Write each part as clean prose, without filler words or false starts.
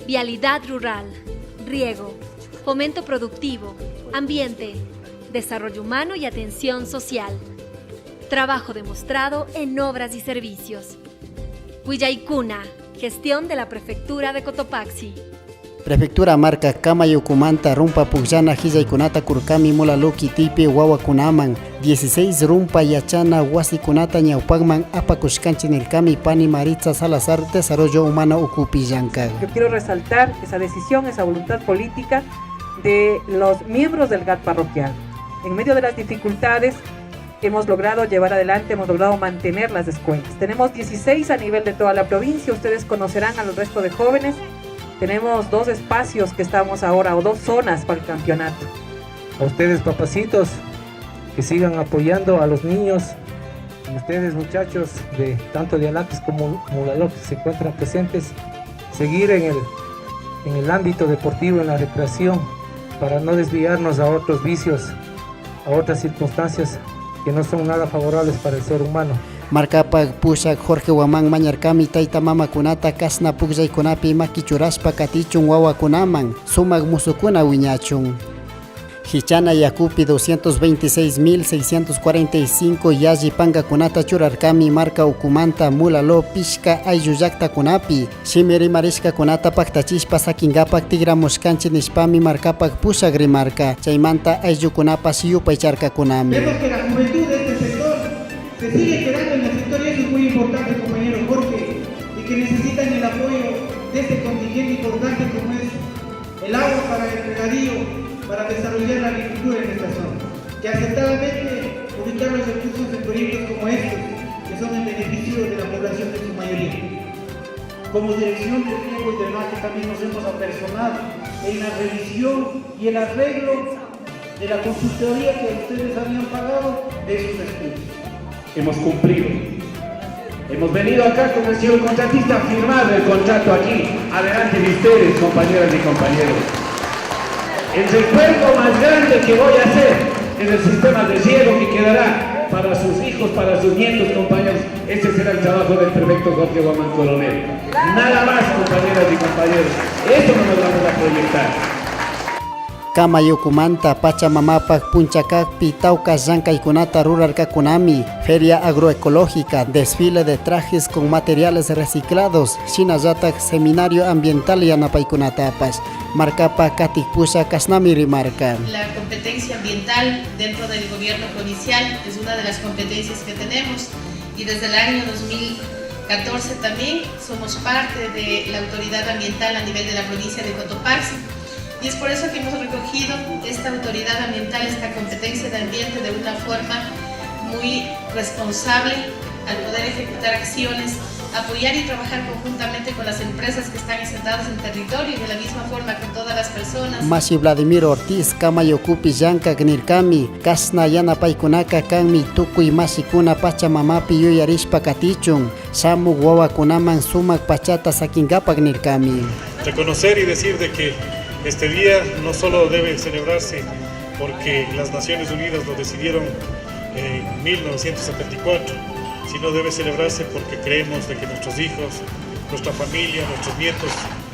Vialidad rural, riego, fomento productivo, ambiente, desarrollo humano y atención social. Trabajo demostrado en obras y servicios. Willaykuna, gestión de la Prefectura de Cotopaxi. Prefectura marka kamayukumanta rumpa pukllana hillaykunata kurkami Mulaló kitipi wawakunaman 16 rumpa yachana wasikunata ñawpakman apakushkanchik nirkami pani Maritza Salazar, Desarrollo Humano ukupi llankak. Yo quiero resaltar esa decisión, esa voluntad política de los miembros del GAD parroquial. En medio de las dificultades hemos logrado llevar adelante, hemos logrado mantener las escuelas. Tenemos 16 a nivel de toda la provincia, ustedes conocerán al resto de jóvenes. Tenemos 2 espacios que estamos ahora, o 2 zonas para el campeonato. A ustedes, papacitos, que sigan apoyando a los niños, y ustedes, muchachos, de tanto de Alapis como Mulaló, que se encuentran presentes, seguir en el ámbito deportivo, en la recreación, para no desviarnos a otros vicios, a otras circunstancias que no son nada favorables para el ser humano. Markapak pushak Jorge Guamán mañarkami tayta mamakunata kasna pukllaykunapi makichurashpa katichun wawakunaman sumak musukuna wiñachun. Hichana yakupi 226.645 yalli pankakunata churarkami marka ukumanta Mulaló pishka ayllu llaktakunapi shimi rimarishkakunata paktachishpa sakinkapak tigramushkanchik nishpami markapak pushak rimarka chaymanta ayllukunapash yupaycharkakunami. Vemos que la juventud de este sector se sigue quedando en el sector y eso es muy importante, compañero Jorge, y que necesitan el apoyo de este contingente importante como es el agua para el regadío, para desarrollar la agricultura en esta zona, que acertadamente ubicar los recursos en proyectos como estos, que son en beneficio de la población en su mayoría. Como Dirección de Riego y Drenaje también nos hemos apersonado en la revisión y el arreglo de la consultoría que ustedes habían pagado de esos estudios. Hemos cumplido. Hemos venido acá con el señor contratista a firmar el contrato aquí, adelante de ustedes, compañeras y compañeros. El recuerdo más grande que voy a hacer es el sistema de riego que quedará para sus hijos, para sus nietos, compañeros. Ese será el trabajo del prefecto Jorge Guamán Coronel. Nada más, compañeras y compañeros. Eso no nos vamos a proyectar. Kamayukumanta Pachamamapak punchakakpi tawka llankaykunata rurarkakunami, feria agroecológica, desfile de trajes con materiales reciclados, shinallatak seminario ambiental yanapaykunatapash. Markapa katik pusha kashnami rimarka. La competencia ambiental dentro del gobierno provincial es una de las competencias que tenemos y desde el año 2014 también somos parte de la autoridad ambiental a nivel de la provincia de Cotopaxi. Y es por eso que hemos recogido esta autoridad ambiental, esta competencia de ambiente de una forma muy responsable al poder ejecutar acciones, apoyar y trabajar conjuntamente con las empresas que están asentadas en territorio y de la misma forma con todas las personas. Mashi Vladimir Ortiz, Kamayukupi llankak nirkami, kasna yanapaykunaka kanmi tukuy mashikuna Pachamamapi yuyarishpa katichun, shamuk wawakunaman sumak pachata sakinkapak nirkami. Reconocer y decir de que este día no solo debe celebrarse porque las Naciones Unidas lo decidieron en 1974, sino debe celebrarse porque creemos de que nuestros hijos, nuestra familia, nuestros nietos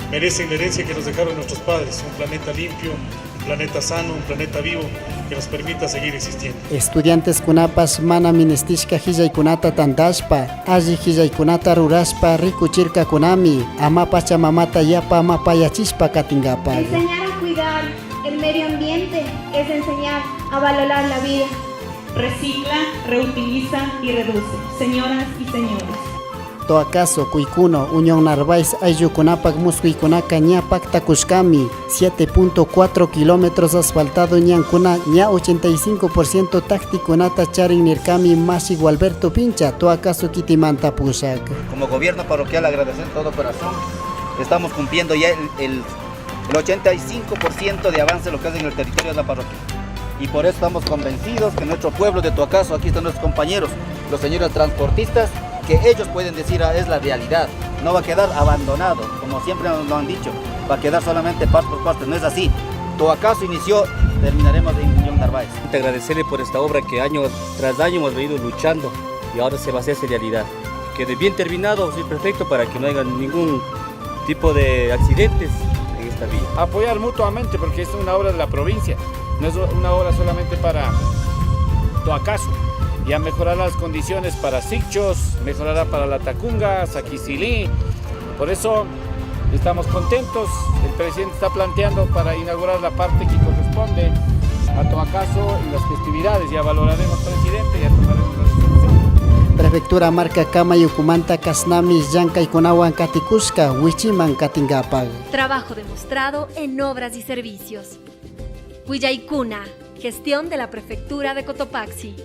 merecen la herencia que nos dejaron nuestros padres, un planeta limpio, un planeta sano, un planeta vivo que nos permita seguir existiendo. Estudiantes kunapash mana ministishka hillaykunata tantashpa, alli hillaykunata rurashpa rikuchirkakunami, ama Pachamamata yapa mapayachishpa katinkapak. Enseñar a cuidar el medio ambiente es enseñar a valorar la vida. Recicla, reutiliza y reduce. Señoras y señores. Toacaso, Cuicuno, Unión Narváez, ayllukunapak muskuykunaka ña paktakushkami, 7.4 kilómetros asfaltado ñankuna ña 85% taktikunata charin nirkami mashi Gualberto Pincha, Toacaso kitimanta pushak. Como gobierno parroquial agradecer de todo corazón, estamos cumpliendo ya el 85% de avance lo que es en el territorio de la parroquia. Y por eso estamos convencidos que nuestro pueblo de Toacaso, aquí están nuestros compañeros, los señores transportistas, que ellos pueden decir, ah, es la realidad, no va a quedar abandonado, como siempre nos lo han dicho, va a quedar solamente parte por parte, no es así. Toacaso inició, terminaremos en Unión Narváez. Te agradecerle por esta obra que año tras año hemos venido luchando y ahora se va a hacer realidad. Quede bien terminado, sí, perfecto, para que no haya ningún tipo de accidentes en esta vía. Apoyar mutuamente porque es una obra de la provincia, no es una obra solamente para Toacaso. Ya mejorará las condiciones para Sigchos, mejorará para La Tacunga, Saquisilí. Por eso estamos contentos. El presidente está planteando para inaugurar la parte que corresponde a Toacaso y las festividades. Ya valoraremos, presidente, ya tomaremos la resolución. Prefectura marka kamay ukumanta kashnami llankaykunawan katikushka wichiman katinkapak. Trabajo demostrado en obras y servicios. Willaykuna, gestión de la Prefectura de Cotopaxi.